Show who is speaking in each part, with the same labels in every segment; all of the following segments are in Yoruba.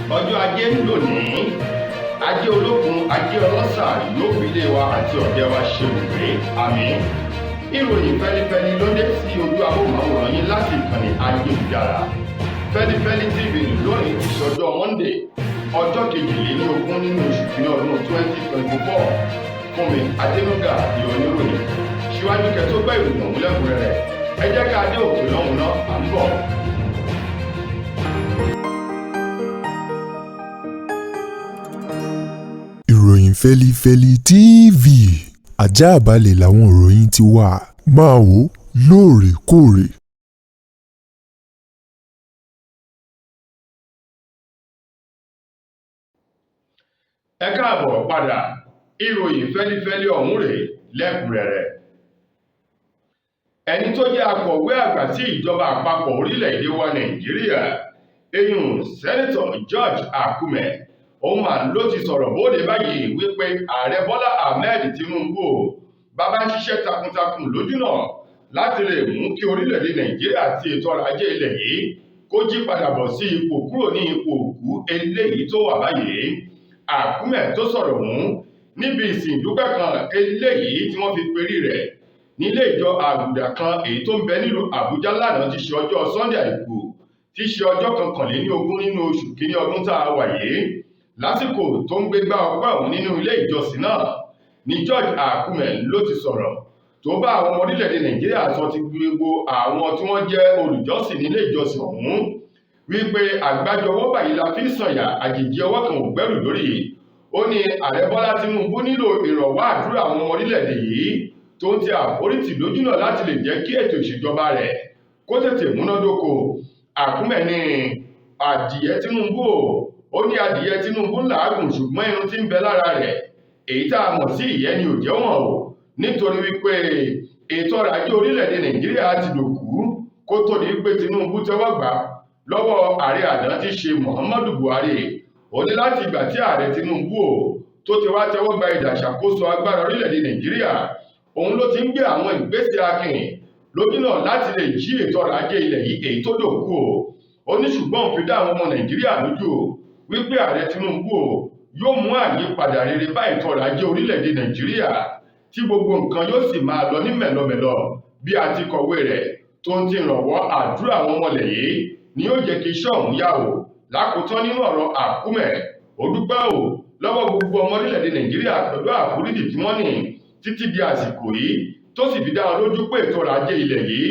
Speaker 1: Ọjọ́ Ajé lónìí, Ajé olókun, Ajé ọlọ́sà yóò fi ilé wa àti ọ̀dẹ̀ wa ṣe ibùgbé, àmín. Ìròyìn fẹ́lifẹ́li ló dé sí ojú amóhùnmáwòrán yín láti ìkànnì ayélujára Fẹ́lifẹ́li TV. Lónìí ti ṣọjọ́ Monday, ọjọ́ 22 nínú oṣù kìíní ọdún 2024. Fúnmi Adénúgà ní oníròyìn. Síwájú kẹ́ tó gbọ́ ìròyìn ọ̀hún lẹ́kùnrẹ́rẹ́, ẹ jẹ́ ká dé òkè lọ́hùn náà, à ń bọ̀.
Speaker 2: Ìròyìn Fẹ́lifẹ́li TV, àjààbálẹ̀ làwọn ìròyìn ti wà, máa wò ó lóòrèkóòrè.
Speaker 1: Ẹ káàbọ̀ padà, ìròyìn fẹ́lifẹ́li ọ̀hún rèé lẹ́kùnrẹ́rẹ́. Ẹni tó jẹ́ akọ̀wé àgbà sí ìjọba àpapọ̀ orílẹ̀-èdè wa Nàìjíríà, eyín Sẹ́nitọ̀ George Akume, òun mà ló ti sọ̀rọ̀ bóde báyìí wípé Ààrẹ Bọ́lá Ahmed Tinubu bàbá ń ṣiṣẹ́ takuntakun lójúnà láti lè mú kí orílẹ̀-èdè Nàìjíríà àti ètò ọrọ̀ ajé ilẹ̀ yìí kó jí padà bọ̀ sí ipò kúrò ní ipò òkú eléyìí tó wà báyìí. Akume tó sọ̀rọ̀ ọ̀hún níbi ìsìn ìdúpẹ́ kan eléyìí tí wọ́n fi perí rẹ̀ nílé ìjọ àgùdà kan èyí tó ń bẹ nílùú Àbújá lánàá ti ṣe ọjọ́ Sunday Àìkú, tí ṣe ọjọ́ 21 nínú oṣù kínní ọdún tá a wà yìí. Lásìkò tó ń gbégbá ọpẹ́ ọ̀hún nínú ilé ìjọsìn náà ní George Akume ló ti sọ̀rọ̀ tó bá àwọn ọmọ orílẹ̀-èdè Nàìjíríà sọ ti gbogbo àwọn tí wọ́n jẹ́ olùjọ́sìn nílé ìjọsìn ọ̀hún wípé àgbájọ ọwọ́ báyìí la fi ń sànyà, àjèjì ọwọ́ kan ò gbẹ́rù lórí. Ó ní Ààrẹ Bọ́lá Tinubu nílò ìrànwọ́ àdúrà àwọn ọmọ orílẹ̀-èdè yìí tó ń ti àforítì lójúnà láti lè jẹ́ kí ètò ìṣèjọba rẹ̀ kó tètè múnádóko. Akume ní adìyẹ Tinubu ó ní adìyẹ Tinubu ń làágùn, ṣùgbọ́n irun tí ń bẹ lára rẹ̀ èyí tá a mọ̀ sí ìyẹ́ ni ò jẹ́ wọ̀n o, nítorí wípé ètò ọrọ̀ ajé orílẹ̀-èdè Nàìjíríà ti dòkú kó tó di wípé Tinubu tẹ́wọ́ gbà lọ́wọ́ ààrẹ àná tí ṣe Muhammadu Buhari. Ó ní láti ìgbà tí ààrẹ Tinubu o tó ti wá tẹ́wọ́ gba ìdà ìṣàkóso agbára orílẹ̀-èdè Nàìjíríà, òun ló ti ń gbé àwọn ìgbésẹ̀ akin lójúnà láti lè jí ètò ọrọ̀ ajé ilẹ̀ yìí èyí tó dòkú o. Ó ní ṣùgbọ́n òun fi dá àwọn ọmọ Nàìjíríà lójú o wípé ààrẹ Tinubu o yóò mú àyípadà rere bá ètò ọrọ̀ ajé orílẹ̀-èdè Nàìjíríà, tí gbogbo nǹkan yóò sì máa lọ ní mẹ̀lọmẹ̀lọ bí a ti kọ̀wé rẹ̀, tó ń ti rànwọ́ àdúrà àwọn ọmọlẹ̀ yìí ni yóò jẹ́ kí iṣẹ́ ọ̀hún yá o. Lákòótán nínú ọ̀rọ̀ Akume, ó dúpẹ́ o lọ́wọ́ gbogbo ọmọ orílẹ̀-èdè Nàìjíríà pẹ̀lú àforíjì tí wọ́n ní títí di àsìkò yìí, tó sì fi dá wọn lójú pé ètò ọrọ̀ ajé ilẹ̀ yìí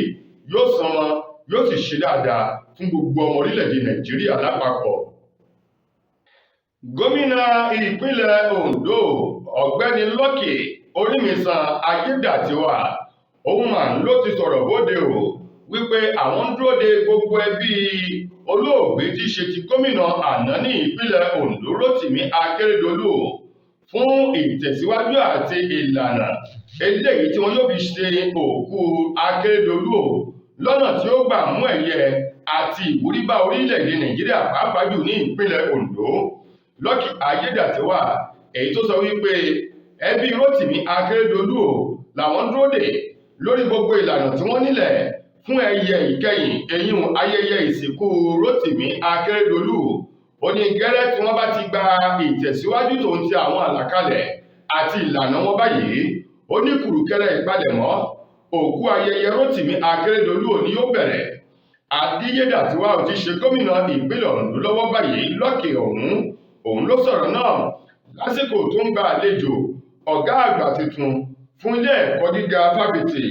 Speaker 1: yóò san wọn, yóò sì ṣe dáadáa fún gbogbo ọmọ orílẹ̀-èdè Nàìjíríà lápapọ̀. Gómìnà ìpínlẹ̀ Ondo, Ọ̀gbẹ́ni Lucky Orímisan Ayédàtiwà, òun mà ló ti sọ̀rọ̀ bóde o wípé àwọn ń dúró de gbogbo ẹbí olóògbé tí ṣe ti gómìnà àná ní ìpínlẹ̀ Ondo, Rotimi Akeredolu, fún ìtẹ̀síwájú àti ìlànà eléyìí tí wọn yóò fi ṣe òkú Akeredolu lọ́nà tí ó gbà mú ẹ̀yẹ àti ìwúrí bá orílẹ̀-èdè Nàìjíríà, pàápàá jù ní ìpínlẹ̀ Ondo. Lucky Ayédàtiwà èyí tó sọ wípé ẹbí Rotimi Akeredolu làwọn dúró dè lórí gbogbo ìlànà tí wọ́n nílẹ̀ fún ẹ̀yẹ ìkẹyìn eyín ayẹyẹ ìsìnkú Rotimi Akeredolu. Ó ní gẹ́rẹ́ tí wọ́n bá ti gba ìtẹ̀síwájú tó ń ti àwọn àlàkalẹ̀ àti ìlànà wọn báyìí, ó ní kùrùkẹrẹ ìpalẹ̀mọ́ òkú ayẹyẹ Rotimi Akeredolu òní yóò bẹ̀rẹ̀. Ayédàtiwà ò ti ṣe gómìnà ìpínlẹ̀ Ondo lọ́wọ́ báyìí, Lucky ọ̀hún òun ló sọ̀rọ̀ náà lásìkò tó ń gba àlejò ọ̀gá àgbà tuntun fún ilé ẹ̀kọ́ gíga fáfitì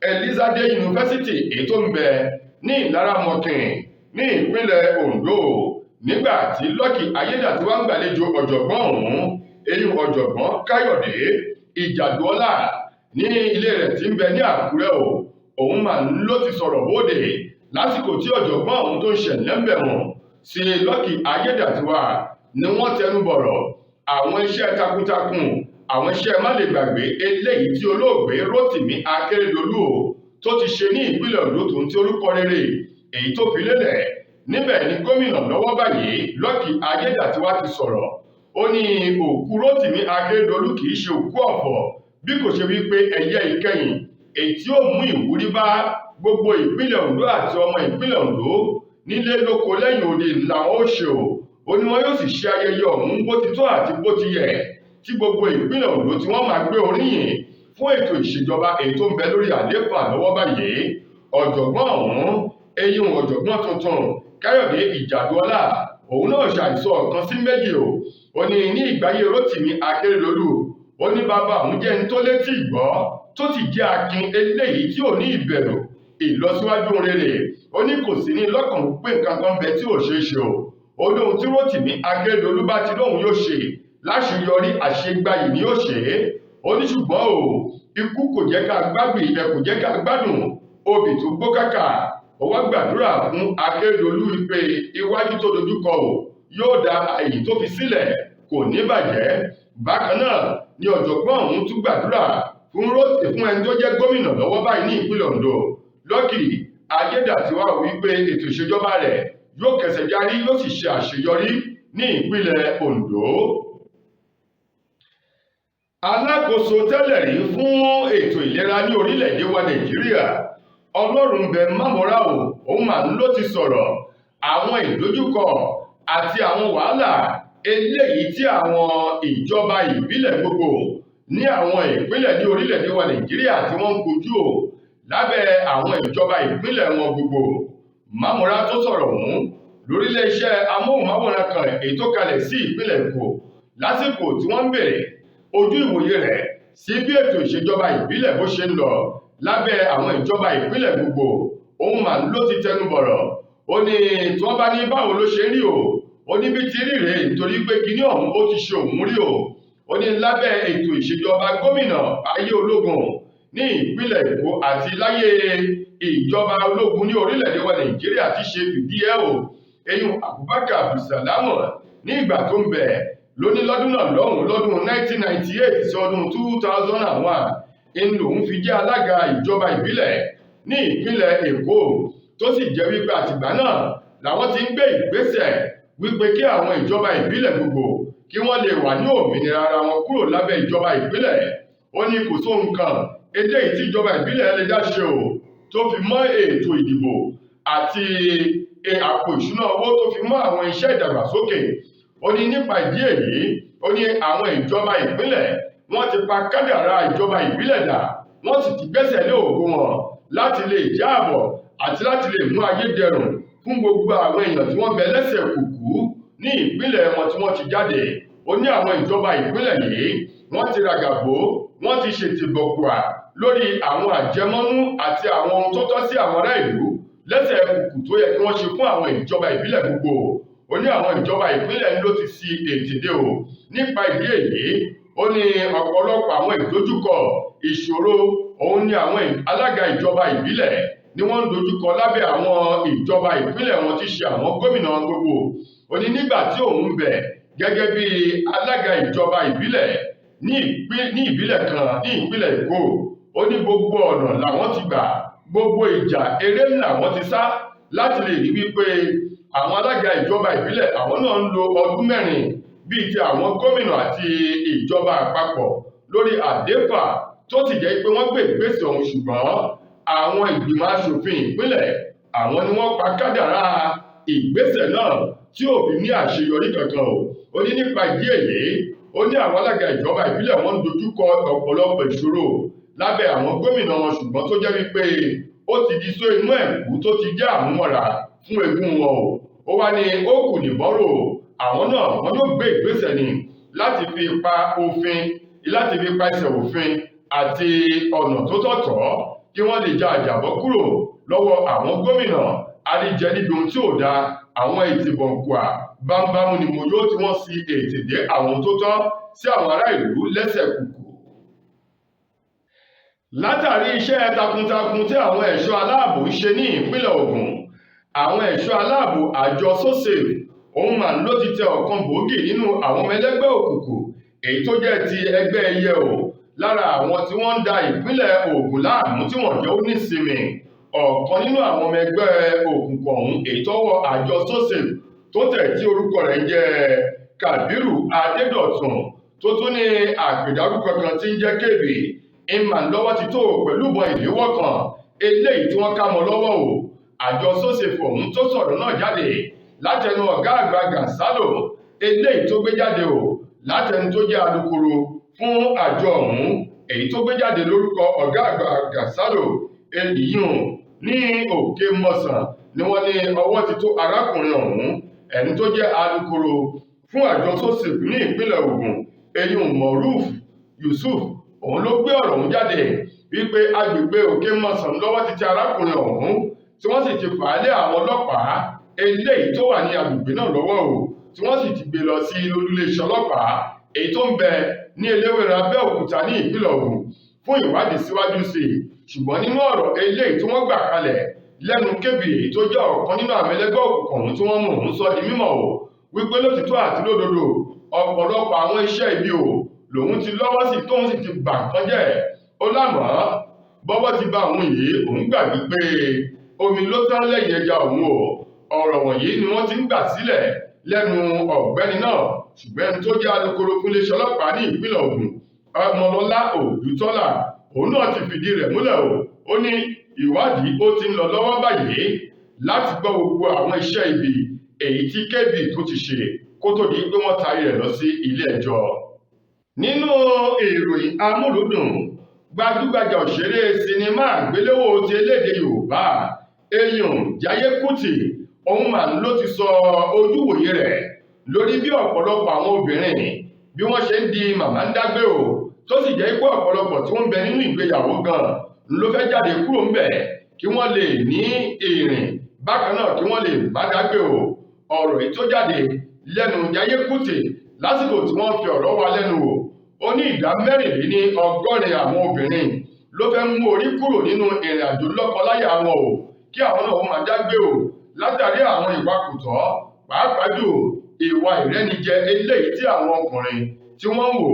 Speaker 1: Elizade University èyí tó ń bẹ ní Ìlaramọ̀kìn ní ìpínlẹ̀ Ondo. Nígbà tí Lucky Ayédàtiwà ń gbàlejò ọ̀jọ̀gbọ́n ọ̀hún, eyín ọ̀jọ̀gbọ́n Káyọ̀dé Ìjàdùọ́lá ní ilé rẹ̀ tí ń bẹ ní Àkúrẹ́ o, òun mà ló ti sọ̀rọ̀ bóde lásìkò tí ọ̀jọ̀gbọ́n ọ̀hún tó ń ṣẹlẹ̀ ń bẹ̀ wọ̀n sí Lucky Ayédàtiwà ni wọ́n tẹnu bọ̀rọ̀ àwọn iṣẹ́ takuntakun, àwọn iṣẹ́ má lè gbàgbé eléyìí tí olóògbé Rotimi Akeredolu o tó ti ṣe ní ìpínlẹ̀ Ondo tó ń ti orúkọ rere èyí tó fi lélẹ̀ níbẹ̀. Ni gómìnà lọ́wọ́ báyìí Lucky Ayédàtiwà ti sọ̀rọ̀, ó ní òkú Rotimi Akeredolu kì í ṣe òkú ọ̀fọ̀ bí kò ṣe wípé ẹ̀yẹ ìkẹyìn èyí tí ó mú ìwúrí bá gbogbo ìpínlẹ̀ Ondo àti ọmọ ìpínlẹ̀ Ondo nílé lóko lẹ́yìn odi làwọn ó ṣe o. Ó ní wọn yóò sì ṣe ayẹyẹ ọ̀hún bó ti tó àti bó ti yẹ, tí gbogbo ìpínlẹ̀ Ondo tí wọ́n máa gbé oríyìn fún ètò ìṣèjọba èyí tó ń bẹ lórí àlééfà lọ́wọ́ báyìí. Ọ̀jọ̀gbọ́n ọ̀hún, eyín ọ̀jọ̀gbọ́n tuntun Káyọ̀dé Ìjàdùọlá, òun náà ṣàìsọ ọ̀kan sí méjì o. Ó ní ní ìgbáyé Rótìmí Akérèdọ́lù, ó ní bàbá òun jẹ́ ní tó létí ìgbọ́, tó sì jẹ́ akin eléyìí tí ò ní ìbẹ̀rù ìlọsíwájú rere. Ó ní kò sí ní lọ́kàn pé nǹkan kan bẹ tí ò ṣeé ṣe o. Ó ní ohun tí Rótìmí Akérèdọ́lù bá ti lóun yóò ṣe láṣeyọrí, àṣegbáyìí ni yóò ṣe é. Ó ní ṣùgbọ́n o, ikú kò jẹ́ ká gbádùn ilẹ̀, kò jẹ́ ká gbádùn obì tó gbó kàkà. Ó wá gbàdúrà fún Akérèdọ́lù wípé iwájú tó dojúkọ o yóò da, àyè tó fi sílẹ̀ kò ní bàjẹ́. Bákan náà ni ọ̀jọ̀gbọ́n ọ̀hún tún gbàdúrà fún fún ẹni tó jẹ́ gómìnà lọ́wọ́ báyìí ní ìpínlẹ̀ Ondo, Lucky Ayédàtiwá, wípé ètò ìṣèjọba rẹ̀ yóò kẹsẹ̀ járí, yóò sì ṣe àṣeyọrí ní ìpínlẹ̀ Ondo. Alákòóso tẹ́lẹ̀ rí fún ètò ìlera ní orílẹ̀-èdè wa Nàìjíríà, Ọlọ́runbẹ Mámọ́ra o, òun mà ló ti sọ̀rọ̀ àwọn ìdojúkọ àti àwọn wàhálà eléyìí tí àwọn ìjọba ìbílẹ̀ gbogbo ní àwọn ìpínlẹ̀ ní orílẹ̀-èdè wa Nàìjíríà tí wọ́n ń kojú o lábẹ́ àwọn ìjọba ìpínlẹ̀ wọn gbogbo. Mámọ́ra tó sọ̀rọ̀ ọ̀hún lórílẹ̀ iṣẹ́ amóhùnmáwòrán kan èyí tó kalẹ̀ sí ìpínlẹ̀ Èkó lásìkò tí wọ́n ń béèrè ojú ìwòye rẹ̀ sí bí ètò ìṣèjọba ìbílẹ̀ bó ṣe ń lọ lábẹ́ àwọn ìjọba ìpínlẹ̀ gbogbo, òun mà ló ti tẹnu bọ̀rọ̀. Ó ní tí wọ́n bá ní báwo ló ṣe rí o, ó ní bí ti rí rèé, nítorí pé kinní ọ̀hún ó ti ṣe òun rí o. Ó ní lábẹ́ ètò ìṣèjọba gómìnà ayé ológun ní ìpínlẹ̀ Èkó àti láyé ìjọba ológun ní orílẹ̀-èdè wa Nàìjíríà ti ṣe fìdí ẹ̀ o, eyín Abubakar Abdulsalam ní ìgbà tó ń bẹ̀ lóní lọ́dún náà lọ́hùn, lọ́dún 1998 sí ọdún 2001, ń lòun fi jẹ́ alága ìjọba ìbílẹ̀ ní ìpínlẹ̀ Èkó, tó sì jẹ́ wípé àtìgbà náà làwọn ti ń gbé ìgbésẹ̀ wípé kí àwọn ìjọba ìbílẹ̀ gbogbo kí wọ́n lè wà ní òmìnira ara wọn kúrò lábẹ́ ìjọba ìpínlẹ̀. Ó ní kò sóhun kan eléyìí tí ìjọba ìbílẹ̀ lè dá ṣe o, tó fi mọ́ ètò ìdìbò àti àpò ìṣúná owó, tó fi mọ́ àwọn iṣẹ́ ìdàgbàsókè. Ó ní nípa ìdí èyí, ó ní àwọn ìjọba ìpínlẹ̀ wọ́n ti pa kádàrá ìjọba ìbílẹ̀ dà, wọ́n sì ti gbẹ́sẹ̀ lé ògo wọn láti lè jáàbọ̀ àti láti lè mú ayé dẹrùn fún gbogbo àwọn èèyàn tí wọ́n bẹ lẹ́sẹ̀ kùkú ní ìpínlẹ̀ wọn tí wọ́n ti jáde. Ó ní àwọn ìjọba ìpínlẹ̀ yìí wọ́n ti ràgàbó, wọ́n ti ṣètìbọ̀kùà lórí àwọn àjẹmọ́nú àti àwọn ohun tó tọ́ sí àwọn ará ìlú lẹ́sẹ̀ kùkù tó yẹ kí wọ́n ṣe fún àwọn ìjọba ìbílẹ̀ gbogbo. Ó ní àwọn ìjọba ìpínlẹ̀ ló ti si ètè dé o. Nípa ìdí èyí, ó ní ọ̀pọ̀lọpọ̀ àwọn ìdojúkọ ìṣòro òun ni àwọn alága ìjọba ìbílẹ̀ ni wọ́n ń dojúkọ lábẹ́ àwọn ìjọba ìpínlẹ̀ wọn tí ṣe àwọn gómìnà gbogbo. Ó ní nígbà tí òun ń bẹ gẹ́gẹ́ bí alága ìjọba ìbílẹ̀ ní ìbílẹ̀ kan ní ìpínlẹ̀ Èkó, ó ní gbogbo ọ̀nà làwọn ti gbà, gbogbo ìjà eré làwọn ti sá láti lè rí wípé àwọn alága ìjọba ìbílẹ̀ àwọn náà ń lo ọdún mẹ́rin bíi ti àwọn gómìnà àti ìjọba àpapọ̀ lórí àlééfà, tó sì jẹ́ pé wọ́n gbé ìgbésẹ̀ ọ̀hún, ṣùgbọ́n àwọn ìgbìmọ̀ aṣòfin ìpínlẹ̀ àwọn ni wọ́n pa kádàrá ìgbésẹ̀ náà tí ò fi ní àṣeyọrí kankan o. Ó ní nípa ìdí èyí, ó ní àwọn alága ìjọba ìbílẹ̀ wọn ń dojúkọ ọ̀pọ̀lọpọ̀ ìṣòro lábẹ́ àwọn gómìnà wọn, ṣùgbọ́n tó jẹ́ wípé ó ti di só inú ẹ̀kú tó ti jẹ́ àmúmọ́ra fún eégún wọn o. Ó wá ní ó kù níbọ̀rò, àwọn náà wọn yóò gbé ìgbésẹ̀ ni láti fi pa òfin, láti fi pa ẹsẹ̀ òfin àti ọ̀nà tó tọ̀tọ̀ kí wọ́n lè ja àjàbọ́ kúrò lọ́wọ́ àwọn gómìnà àríjẹ níbi ohun tí ò dáa, àwọn ìtìbọ̀nkùà bámbámú ni mo yóò tí wọ́n sì ètè dé àwọn tó tọ́ sí àwọn ará ìlú lẹ́sẹ̀ kùkù. Látàrí iṣẹ́ takuntakun tí àwọn ẹ̀ṣọ́ aláàbò ń ṣe ní ìpínlẹ̀ Ògùn, àwọn ẹ̀ṣọ́ aláàbò àjọ SOSAFE òun mà ló ti tẹ ọ̀kan gbòógì nínú àwọn ọmọ ẹlẹ́gbẹ́ òkùnkùn èyí tó jẹ́ ti ẹgbẹ́ ẹyẹ o lára àwọn tí wọ́n ń da ìpínlẹ̀ Ògùn láàmú tí wọ́n jẹ́ ó nísinmi. Ọ̀kan nínú àwọn ọmọ ẹgbẹ́ òkùnkùn ọ̀hún èyí tọ́wọ́ àjọ SOSAFE tó tẹ̀ tí orúkọ rẹ̀ ń jẹ́ Kàbírù Adédọ̀tun tó tún ní àpèdárúkọ kan tí ń jẹ́ Kébì ìmà lọ́wọ́ ti tó pẹ̀lú ìbọn ìléwọ́ kan eléyìí tí wọ́n ká mọ́ lọ́wọ́ o. Àjọ SOSAFE ọ̀hún tó sọ̀rọ̀ náà jáde Látẹnu ọ̀gá àgbà Gàǹsálò eléyìí tó gbé jáde o, látẹnu tó jẹ́ alukoro fún àjọ ọ̀hún, èyí tó gbé jáde lórúkọ ọ̀gá àgbà Gàǹsálò èyíùn ní Òkè Mọ̀sán, ni wọ́n ní ọwọ́ ti tó arákùnrin ọ̀hún. Ẹni tó jẹ́ alukoro fún àjọ SOSAPE ní ìpínlẹ̀ Ògùn, eyín Moruf Yusuf, òun ló gbé ọ̀rọ̀ ọ̀hún jáde wípé agbègbè Òkè Mọ̀sán lọ́wọ́ ti tẹ arákùnrin ọ̀hún, tí wọ́n sì ti fà á lé àwọn ọlọ́pàá eléyìí tó wà ní agbègbè náà lọ́wọ́ o, tí wọ́n sì ti gbé lọ sí olúléeṣẹ́ ọlọ́pàá èyí tó ń bẹ ní Eléwéran Abẹ́òkúta ní ìpínlẹ̀ Ògùn fún ìwádìí síwájú sí i. Ṣùgbọ́n nínú ọ̀rọ̀ eléyìí tí wọ́n gbà kalẹ̀ lẹ́nu Kébì, èyí tó jẹ́ ọ̀kan nínú àwọn ẹlẹ́gbẹ́ òkùnkùn ọ̀hún tí wọ́n mú òun, sọ di mímọ̀ o wípé lótìtọ́ àti lódodo, ọ̀pọ̀lọpọ̀ àwọn iṣẹ́ ibi o lòun ti lọ́wọ́ sí, tóun sì ti bà nǹkan jẹ́. Ó lámọ́ bọ́wọ́ ti bá òun yìí, òun gbàgbé pé omi ló tán lẹ́yìn ẹja òun o. Ọ̀rọ̀ wọ̀nyí ni wọ́n ti ń gbà sílẹ̀ lẹ́nu ọ̀gbẹ́ni náà. Ṣùgbọ́n ẹni tó jẹ́ alukoro fún iléeṣẹ́ ọlọ́pàá ní ìpínlẹ̀ Ògùn, Ọmọlọ́lá Òdùtọ́lá, òun náà ti fìdí rẹ̀ múlẹ̀ o. Ó ní ìwádìí ó ti ń lọ lọ́wọ́ báyìí láti gbọ́ gbogbo àwọn iṣẹ́ ibi èyí tí Kébì tó ti ṣe kó tó di pé wọ́n taari rẹ̀ lọ sí ilé ẹjọ́. Nínú ìròyìn amúlùúdùn, gbajúgbajà òṣèré sinimá àgbéléwò ti elédè Yorùbá, Eyùn Jaiye Kútì, òun mà ló ti sọ ojúwòye rẹ̀ lórí bí ọ̀pọ̀lọpọ̀ àwọn obìnrin bí wọ́n ṣe ń di màmá ń dágbé o, tó sì jẹ́ pé ọ̀pọ̀lọpọ̀ tí wọ́n ń bẹ nínú ìgbéyàwó gan ló fẹ́ jáde kúrò ńbẹ̀ kí wọ́n lè ní ìrìn, bákan náà kí wọ́n lè má dágbé o. Ọ̀rọ̀ yìí tó jáde lẹ́nu Jaiye Kútì lásìkò tí wọ́n fi ọ̀rọ̀ wa lẹ́nu wò, ó ní ìdá 84 àwọn obìnrin ló fẹ́ mú orí kúrò nínú ìrìn àjò lọ́kọláya wọn o, kí àwọn náà ó máa dágbé o, látàrí àwọn ìwà kò tọ́, pàápàá jù ìwà ìrẹ́nijẹ eléyìí tí àwọn ọkùnrin tí wọ́n ń wò.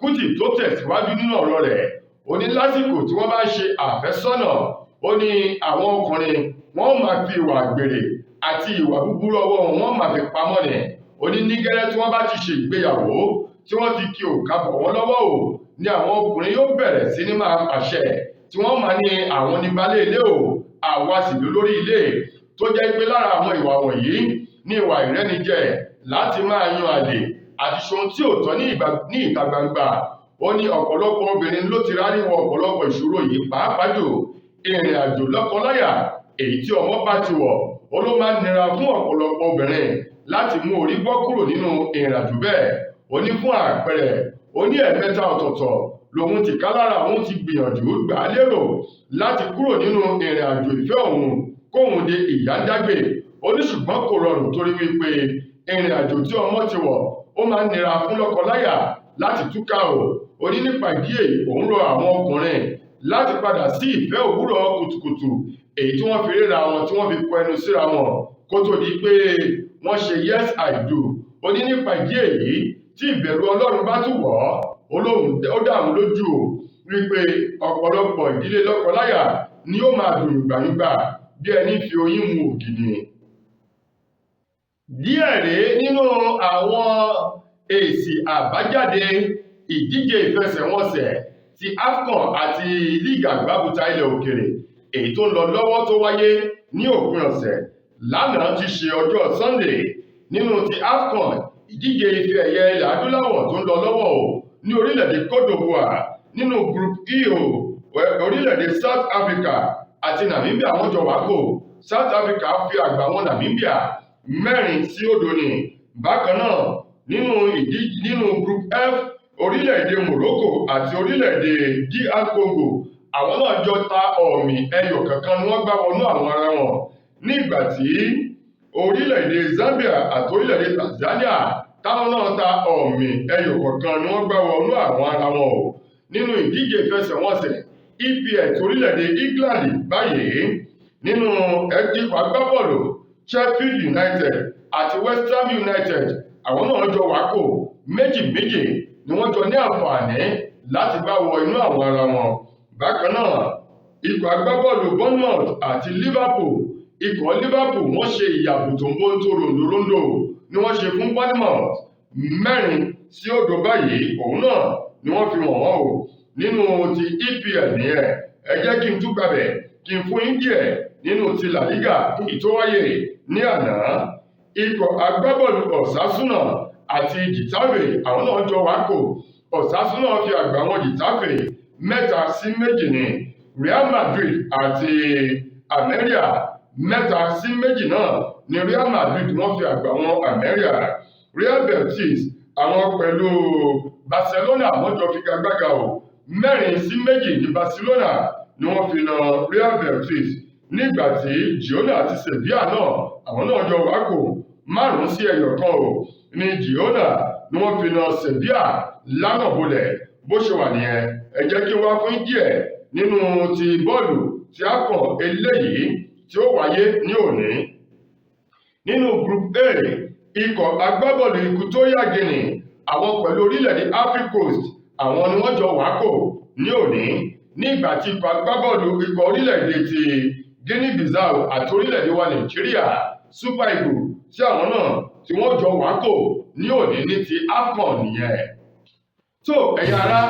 Speaker 1: Kútì tó tẹ̀síwájú nínú ọ̀rọ̀ rẹ̀, ó ní lásìkò tí wọ́n bá ń ṣe àfẹ́sọ́nà, ó ní àwọn ọkùnrin wọ́n máa fi ìwà àgbèrè àti ìwà búburú ọwọ́ wọn wọ́n máa fi pamọ́ ni. Ó ní ní gẹ́lẹ́ tí wọ́n bá ti ṣe ìgbéyàwó tí wọ́n ti kí òǹkà bọ̀ wọ́n lọ́wọ́ o, ni àwọn ọkùnrin yóò bẹ̀rẹ̀ sí ní máa pàṣẹ, tí wọ́n máa ní àwọn ní baálé ilé o, àwa sì ló lórí ilé. Tó jẹ́ pé lára àwọn ìwà wọ̀nyí ní ìwà ìrẹ́nijẹ, láti máa yan àlè àti ṣohun tí ò tọ́ ní ìta gbangba. Ó ní ọ̀pọ̀lọpọ̀ obìnrin ló ti rárí wọ ọ̀pọ̀lọpọ̀ ìṣòro yìí, pàápàá jù ìrìn àjò lọ́kọláya èyí tí ọmọ bá ti wọ̀. Ó ló máa ń nira fún ọ̀pọ̀lọpọ̀ obìnrin láti mú orí bọ́ kúrò nínú ìrìn àjò bẹ́ẹ̀. Ó ní fún àpẹẹrẹ, ó ní ẹ̀ẹ̀mẹ́ta ọ̀tọ̀ọ̀tọ̀ lòun tìkálára òun ti gbìyànjú gbà á lérò láti kúrò nínú ìrìn àjò ìfẹ́ òun kóun di ìyá dágbé. Ó ní ṣùgbọ́n kò rọrùn torí wípé ìrìn àjò tí ọmọ ti wọ̀ ó máa ń nira fún lọ́kọláya láti túká o. Ó ní nípa ìdí èyí, òun rọ àwọn ọkùnrin láti padà sí ìfẹ́ òwúrọ̀ kùtùkùtù èyí tí wọ́n fi ríra wọn, tí wọ́n fi kọ ẹnu síra wọn kó tó di pé wọ́n ṣe yes I do. Ó ní nípa ìdí èyí, tí ìbẹ̀rù Ọlọ́run bá tún wọ̀ ọ́, ó dá òun lójú o wípé ọ̀pọ̀lọpọ̀ ìdílé lọ́kọláya ni ó máa dùn yùngbàyùngbà bí ẹni fi oyin mu ògìnì. Díẹ̀ rèé nínú àwọn èsì àbájáde ìdíje ìfẹsẹ̀wọnsẹ̀ ti AFCON àti Líìgì Àgbábùtà ilẹ̀ òkèrè èyí tó ń lọ lọ́wọ́ tó wáyé ní òpin ọ̀sẹ̀ lánàá ti ṣe ọjọ́ Sunday. Nínú ti AFCON, ìdíje ife ẹ̀yẹ ilẹ̀ adúláwọ̀ tó ń lọ lọ́wọ́ o ní orílẹ̀-èdè Cote d'Ivoire, nínú Group E o, orílẹ̀-èdè South Africa àti Namibia wọ́n jọ wá kò. South Africa fi àgbà wọn Namibia 4-0 ni. Bákan náà nínú ìdíje nínú Group F, orílẹ̀-èdè Morocco àti orílẹ̀-èdè DR Congo, àwọn náà jọ ta ọ̀mì, ẹyọ kankan ni wọ́n gbá wọnú àwọn ara wọn, ní ìgbà tí orílẹ̀-èdè Zambia àti orílẹ̀-èdè Tanzania táwọn náà ta ọ̀mì, ẹyọ kọ̀ọ̀kan ni wọ́n gbá wọnú àwọn ara wọn o. Nínú ìdíje ìfẹsẹ̀wọnsẹ̀ EPL ti orílẹ̀-èdè England báyìí, nínú ikọ̀ agbábọ́ọ̀lù Sheffield United àti West Ham United, àwọn náà jọ wákò, 2-2 ni wọ́n jọ ní àǹfààní láti gbá wọ inú àwọn ara wọn. Bákan náà, ikọ̀ agbábọ́ọ̀lù Bournemouth àti Liverpool, ikọ̀ Liverpool wọ́n ṣe ìyàbò tó ń bó ń tó ròǹdòròǹdò ni wọ́n ṣe fún Bournemouth, 4-0 báyìí òun náà ni wọ́n fi wọ̀n wọ́n o. Nínú ti EPL nìyẹn. Ẹ jẹ́ kí n tún gbàbẹ̀ kí n fún yín díẹ̀ nínú ti La Liga èyí tó wáyé ní àná. Ikọ̀ agbábọ́ọ̀lù Osasuna àti Getafe, àwọn náà jọ wákò. Osasuna fi àgbà wọn Getafe 3-2 ní. Real Madrid àti Almeria, 3-2 náà ní Real Madrid wọ́n fi àgbà wọn Almeria. Real Betis, àwọn pẹ̀lú Barcelona, wọ́n jọ figagbága o. 4-2 ní Barcelona ni wọ́n fi na Real Betis, nígbà tí Girona àti Sevilla náà, àwọn náà jọ wákò. 5-1 o ní Girona ni wọ́n fi na Sevilla lánàá bolẹ̀. Bó ṣe wà nìyẹn. Ẹ jẹ́ kí n wá fún díẹ̀ nínú ti bọ́ọ̀lù tí a kàn eléyìí tí ó wáyé ní òní. Nínú Group A, ikọ̀ agbábọ́ọ̀lù Equatorial Guinea, àwọn pẹ̀lú orílẹ̀-èdè Ivory Coast, àwọn ni wọ́n jọ wákò ní òní, nígbà tí ikọ̀ agbábọ́ọ̀lù ikọ̀ orílẹ̀-èdè ti Guinea Bissau àti orílẹ̀-èdè wa Nàìjíríà Super Eagles, tí àwọn náà tí wọ́n jọ wákò ní òní ní ti AFCON nìyẹn. Tó ẹ̀yin ará,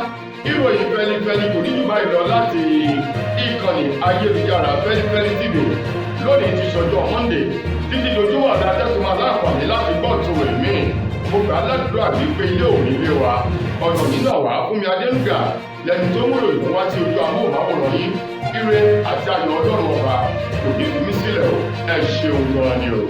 Speaker 1: ìròyìn fẹlifẹli kò ní jù báyìí lọ láti ìkànnì ayélujára Fẹlifẹli TV lónìí ti ṣọjọ́ Monday. Títí dojúmọ́ ọ̀dà tẹ̀sùn aláǹfààní láti gbọ́ tó èmi, mo gbà ládùúrà wípé ilé òní lé wa ọ̀nà nínú àwa. Fúnmi Adénúgà lẹni tó múlò ìwọ́n wá sí ojú amóhùnmáwòrán yín. Ire àti ayọ̀ Ọlọ́run Ọba kò ní fi mí sílẹ̀ o. Ẹ ṣeun gan ni o.